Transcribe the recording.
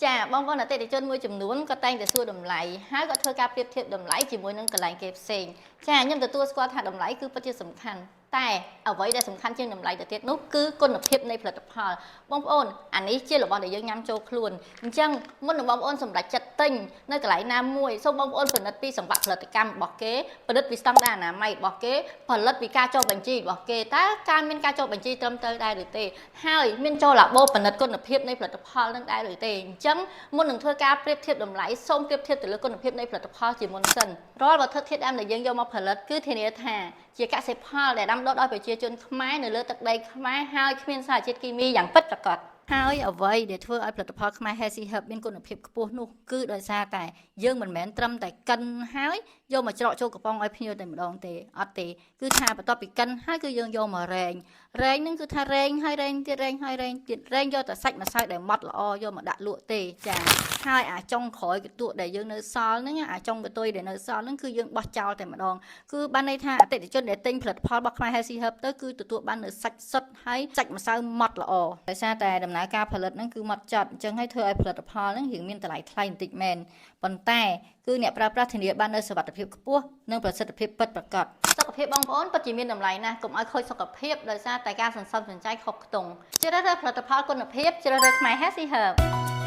ចាបងប្អូនអតិថិជនមួយចំនួនក៏តែងតែសួរតម្លៃហើយក៏ធ្វើការប្រៀបធៀបតម្លៃជាមួយនឹងកន្លែងគេផ្សេងចាខ្ញុំទទួលស្គាល់ថាតម្លៃគឺពិតជាសំខាន់តែអ្វីដែលសំខាន់ជាងតម្លៃទៅទៀតនោះគឺគុណភាពនៃផលិតផលបងប្អូនអានេះជារបស់ដែលយើងញ៉ាំចូលខ្លួនអញ្ចឹងមុននឹងបងប្អូនសម្រេចចិត្តទិញនៅកន្លែងណាមួយសូមបងប្អូនពិនិត្យពីសង្វាក់ផលិតកម្មរបស់គេពិនិត្យពីស្តង់ដារអនាម័យរបស់គេផលិតពីការចុះបញ្ជីរបស់គេតើការមានការចុះបញ្ជីត្រឹមត្រូវដែរឬទេហើយមានចូលឡាបូពិនិត្យគុណភាពនៃផលិតផលនឹងដែរឬទេអញ្ចឹងមុននឹងធ្វើការប្រៀបធៀបតម្លៃសូមប្រៀបធៀបទៅលើគុណភាពនៃផលិតផលជាមុនសិនរាល់វត្ថុធាតុដើមដែលយើងយកមកផលិតគឺធានាថាជាកសិផលដែលដាំដុះដោយប្រជាជនខ្មែរនៅលើទឹកដីខ្មែរហើយគ្មានសារជាតិគីមីយ៉ាងពិតប្រាកដហើយអ្វីដែលធ្វើឲ្យផលិតផលខ្មែរ Healthy Herb មានគុណភាពខ្ពស់នោះគឺដោយសារតែយើងមិនមែនត្រឹមតែកិនហើយយកមកច្រកចូលកំប៉ុងឲ្យភ្ញៀវតែម្ដងទេអត់ទេគឺថាបន្ទាប់ពីកិនហើយគឺយើងយកមករែងរែងហ្នឹងគឺថារែងហើយរែងទៀតរែងហើយរែងទៀតរែងយកតែសាច់ម្សៅដែលម៉ត់ល្អយកមកដាក់លក់ទេចាហើយអាចុងក្រោយកន្ទក់ដែលយើងនៅសល់ហ្នឹងអាចុងកន្ទុយដែលនៅសល់ហ្នឹងគឺយើងបោះចោលតែម្ដងគឺបានន័យថាអតិថិជនដែលទិញផលិតផលរបស់ខ្មែរ Healthy Herb ទៅគឺទទួលបាននៅសាច់សុទ្ធហើយសាច់ម្សៅម៉ត់ល្អដោយសារតែដំណើរការផលិតហ្នឹងគឺម៉ត់ចត់អញ្ចឹងហើយធ្វើឲ្យផលិតផលហ្នឹងរៀងមានតម្លៃថ្លៃបន្តិចមែនប៉ុន្តែគឺអ្នកប្រើប្រាស់ធានាបាននូវសុវត្ថិភាពខ្ពស់និងប្រសិទ្ធភាពពិតប្រាកដសុខភាពបងប្អូនពិតជាមានតម្លៃណាស់កុំឲ្យខូចសុខភាពដោយសារតែការសន្សំសំចៃខុសខ្ទង់ជ្រើសរើសផលិតផលគុណភាពជ្រើសរើសខ្មែរ Healthy Herb។